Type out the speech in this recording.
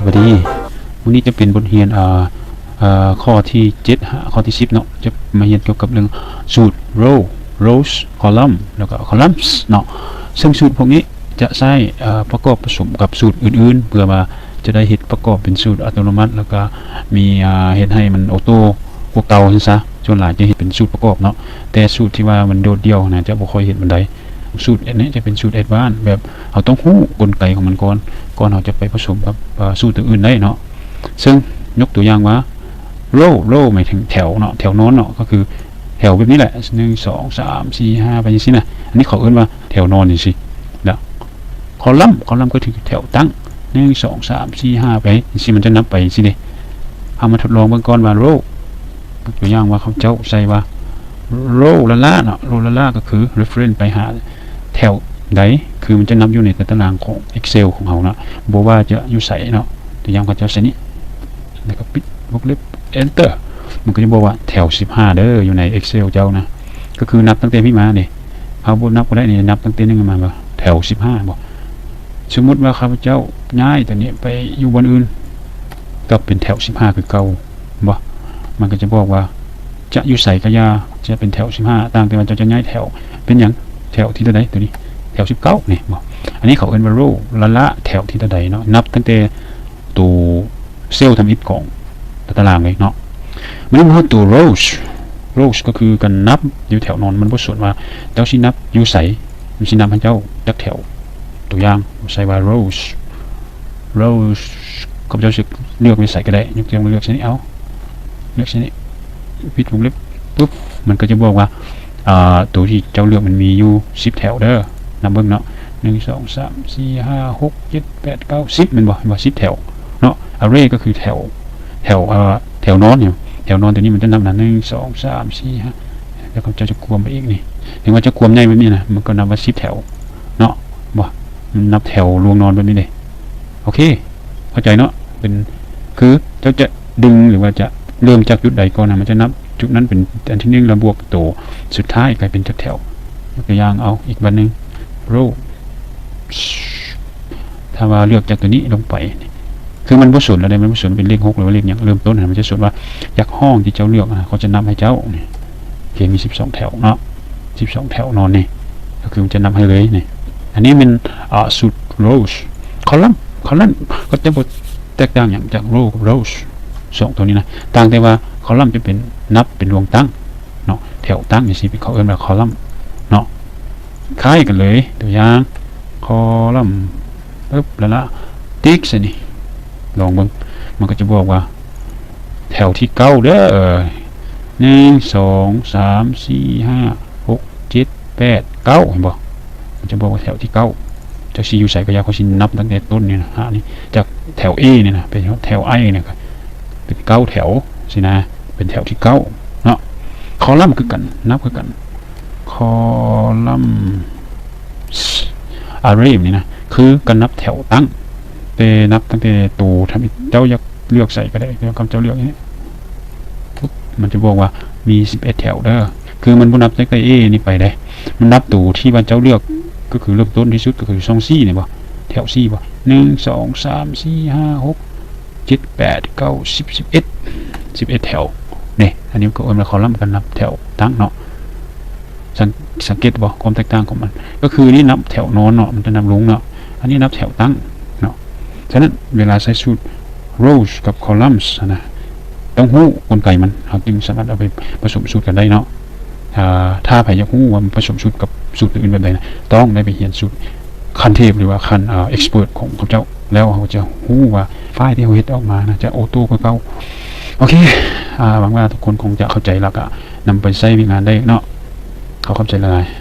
ສະບາຍດີ ມື້ນີ້ຈະເປັນບົດຮຽນ ເອີ ເອີ ຂໍ້ທີເຈັດຫາຂໍ້ທີສິບເນາະ ຈະມາຮຽນກ່ຽວກັບເລື່ອງສູດ row rows column ແລ້ວກໍ columns ເນາະ ເຊິ່ງສູດພວກນີ້ຈະໃຊ້ ເອີ ປະກອບປະສົມກັບສູດອື່ນໆ ເພື່ອວ່າຈະໄດ້ເຮັດປະກອບເປັນສູດອັດຕະໂນມັດ ແລ້ວກໍມີ ເຮັດໃຫ້ມັນໂອໂຕ້ກວ່າເກົ່າຊັ້ນຊະ. ສ່ວນຫຼາຍຈະເຮັດເປັນສູດປະກອບເນາະ ແຕ່ສູດທີ່ວ່າມັນໂດດດ່ຽວນະ ຈະບໍ່ຄ່ອຍເຮັດປານໃດ. ສູດອັນນີ້ຈະເປັນສູດ advance ແບບເຮົາຕ້ອງຮູ້ກົນໄກຂອງມັນກ່ອນ ກ່ອນເຮົາຈະໄປປະສົມກັບ ເອີ ສູດຕົວອື່ນໄດ້ເນາະ. ເຊິ່ງຍົກຕົວຢ່າງວ່າ row row ໝາຍເຖິງແຖວເນາະ ແຖວນອນເນາະ ກໍຄືແຖວແບບນີ້ແຫຼະ ໜຶ່ງ ສອງ ສາມ ສີ່ ຫ້າ ໄປຈັ່ງຊີ້ນະ. ອັນນີ້ເຂົາເອີ້ນວ່າແຖວນອນຈັ່ງຊີ້ ແລ້ວ column column ກໍຄືແຖວຕັ້ງ ໜຶ່ງ ສອງ ສາມ ສີ່ ຫ້າ ໄປຈັ່ງຊີ້ ມັນຈະນັບໄປຈັ່ງຊີ້ເດ້. ເຮົາມາທົດລອງເບິ່ງກ່ອນວ່າ row ຍົກຕົວຢ່າງວ່າເຂົາເຈົ້າໃສ່ວ່າ row ລະລະເນາະ row ລະລະກໍຄື reference ໄປຫາແຖວໃດ ຄືມັນຈະນັບຢູ່ໃນຕາຕະລາງຂອງ Excel ຂອງເຮົາເນາະ ບໍ່ວ່າຈະຢູ່ໃສເນາະ. ຕົວຢ່າງເຂົາເຈົ້າໃສ່ນີ້ ແລ້ວກໍປິດວົງເລັບ enter ມັນກໍຈະບອກວ່າແຖວສິບຫ້າເດີ ຢູ່ໃນ Excel ເຈົ້ານະ ກໍຄືນັບຕັ້ງແຕ່ພີ້ມານີ້ ເຮົາບໍ່ນັບກໍໄດ້ນີ້ ນັບຕັ້ງແຕ່ໜຶ່ງມາ ແຖວສິບຫ້າບໍ. ສົມມຸດວ່າຂ້າພະເຈົ້າຍ້າຍຕົວນີ້ໄປຢູ່ບ່ອນອື່ນ ກໍເປັນແຖວສິບຫ້າຄືເກົ່າບໍ ມັນກໍຈະບອກວ່າຈະຢູ່ໃສກໍຢ່າ ຈະເປັນແຖວສິບຫ້າ ຕ່າງແຕ່ວ່າເຈົ້າຈະຍ້າຍແຖວ ເປັນຫຍັງ ແຖວທີເທົ່າໃດ ຕົວນີ້ແຖວສິບເກົ້ານີ້ບໍ. ອັນນີ້ເຂົາເອີ້ນວ່າ row ລະລະແຖວທີເທົ່າໃດເນາະ ນັບຕັ້ງແຕ່ໂຕ cell ທຳອິດຂອງຕາຕະລາງເລີຍເນາະ. ມາເບິ່ງເຮົາໂຕ rows rows ກໍຄືການນັບຢູ່ແຖວນອນ ມັນບໍ່ສົນວ່າເຈົ້າຊິນັບຢູ່ໃສ ມັນຊິນັບໃຫ້ເຈົ້າຈັກແຖວ. ຕົວຢ່າງໃສ່ວ່າ rows rows ຂ້າພະເຈົ້າຊິເລືອກໄປໃສກໍໄດ້ ຍົກຕົວຢ່າງເລືອກໃສ່ນີ້ ເອົາ ເລືອກໃສ່ນີ້ ປິດວົງເລັບປຶບ ມັນກໍຈະບອກວ່າ ອ່າ ໂຕທີ່ເຈົ້າເລືອກມັນມີຢູ່ສິບແຖວເດີ ນັບເບິ່ງເນາະ ໜຶ່ງ ສອງ ສາມ ສີ່ ຫ້າ ຫົກ ເຈັດ ແປດ ເກົ້າ ສິບ ແມ່ນບໍ່? ເຫັນບໍ່? ສິບແຖວເນາະ. array ກໍຄືແຖວ ແຖວ ເອີ ແຖວນອນນີ້ ແຖວນອນຕົວນີ້ມັນຈະນັບນະ ໜຶ່ງ ສອງ ສາມ ສີ່ ຫ້າ ແລ້ວເຈົ້າຈະກວມໄປອີກນີ້ ເຫັນວ່າຈະກວມໃຫຍ່ແບບນີ້ນະ ມັນກໍນັບວ່າສິບແຖວເນາະ ບໍ່ ມັນນັບແຖວລວງນອນແບບນີ້ເດ້. ໂອເຄ ເຂົ້າໃຈເນາະ ເປັນ ຄືເຈົ້າຈະດຶງ ຫຼືວ່າຈະເລີ່ມຈາກຈຸດໃດກ່ອນນະ ມັນຈະນັບຈຸດນັ້ນເປັນອັນທີໜຶ່ງ ແລ້ວບວກໂຕສຸດທ້າຍກາຍເປັນຈັກແຖວ. ຍົກຕົວຢ່າງເອົາອີກບາດໜຶ່ງ row ຖ້າວ່າເລືອກຈາກຕົວນີ້ລົງໄປ ຄືມັນບໍ່ສົນແລ້ວເດ້ ມັນບໍ່ສົນເປັນເລກຫົກ ຫຼືວ່າເລກຫຍັງ ເລີ່ມຕົ້ນຫັ້ນ ມັນຈະສົນວ່າຈາກຫ້ອງທີ່ເຈົ້າເລືອກ ເຂົາຈະນັບໃຫ້ເຈົ້ານີ້ ໂອເຄ ມີສິບສອງແຖວເນາະ ສິບສອງແຖວນອນນີ້ ກໍຄືມັນຈະນັບໃຫ້ເລີຍນີ້. ອັນນີ້ແມ່ນ ອ່າ ສູດ rows. column column ກໍຈະບໍ່ແຕກຕ່າງຫຍັງຈາກ row ກັບ rows ສອງຕົວນີ້ນະ ຕ່າງແຕ່ວ່າ column ຈະເປັນນັບເປັນລວງຕັ້ງເນາະ ແຖວຕັ້ງຈັ່ງຊີ້ ເຂົາເອີ້ນວ່າ column ເນາະ. ຄ້າຍກັນເລີຍ ຕົວຢ່າງ column ປຶບ ລະລະ ຕິກໃສ່ນີ້ ລອງເບິ່ງ ມັນກໍຈະບອກວ່າ ແຖວທີເກົ້າເດີ ໜຶ່ງ ສອງ ສາມ ສີ່ ຫ້າ ຫົກ ເຈັດ ແປດ ເກົ້າ ເຫັນບໍ່? ມັນຈະບອກວ່າແຖວທີເກົ້າ ຈັກຊິຢູ່ໃສກໍຢ່າ ຂ້ອຍຊິນັບຕັ້ງແຕ່ຕົ້ນນີ້ນະ ຫານີ້ ຈາກແຖວ A ນີ້ນະ ໄປຮອດແຖວ I ນີ້ກໍເປັນເກົ້າແຖວຊີ້ນະ ເປັນແຖວທີເກົ້າເນາະ. column ຄືກັນ ນັບຄືກັນ column array ແບບນີ້ນະ ຄືການນັບແຖວຕັ້ງ ແຕ່ນັບຕັ້ງແຕ່ໂຕທຳອິດ ເຈົ້າຢາກເລືອກໃສກໍໄດ້ ແຕ່ວ່າຂ້າພະເຈົ້າເລືອກນີ້ ປຸບ ມັນຈະບອກວ່າມີສິບເອັດແຖວເດີ ຄືມັນບໍ່ນັບຕັ້ງແຕ່ A ນີ້ໄປເດ້ ມັນນັບໂຕທີ່ວ່າເຈົ້າເລືອກ ກໍຄືເລີ່ມຕົ້ນທີ່ສຸດ ກໍຄືຊ່ອງສີ່ນີ້ບໍ ແຖວສີ່ບໍ ໜຶ່ງ ສອງ ສາມ ສີ່ ຫ້າ ຫົກ ເຈັດ ແປດ ເກົ້າ ສິບ ສິບເອັດ ສິບເອັດແຖວນີ້ ອັນນີ້ກໍເອີ້ນວ່າ column ການນັບແຖວຕັ້ງເນາະ. ສັງ ສັງເກດບໍ່ ຄວາມແຕກຕ່າງຂອງມັນ ກໍຄືນີ້ນັບແຖວນອນເນາະ ມັນຈະນັບລົງເນາະ ອັນນີ້ນັບແຖວຕັ້ງເນາະ. ສະນັ້ນເວລາໃຊ້ສູດ rows ກັບ columns ນະ ຕ້ອງຮູ້ກົນໄກມັນ ເຮົາຈຶ່ງສາມາດເອົາໄປປະສົມສູດກັນໄດ້ເນາະ. ຖ້າ ຖ້າໃຜຢາກຮູ້ວ່າມັນປະສົມສູດກັບສູດອື່ນແບບໃດນະ ຕ້ອງໄດ້ໄປຮຽນສູດຂັ້ນເທບ ຫຼືວ່າຂັ້ນ ເອີ expert ຂອງເຂົາເຈົ້າ ແລ້ວເຮົາຈະຮູ້ວ່າໄຟລ໌ທີ່ເຮົາເຮັດອອກມານະ ຈະໂອໂຕ້ກວ່າເກົ່າ. ໂອເຄ ຫວັງວ່າທຸກຄົນຄົງຈະເຂົ້າໃຈ ແລ້ວກະນຳໄປໃຊ້ວຽກງານໄດ້ເນາະ. ຂໍຂອບໃຈຫຼາຍໆ.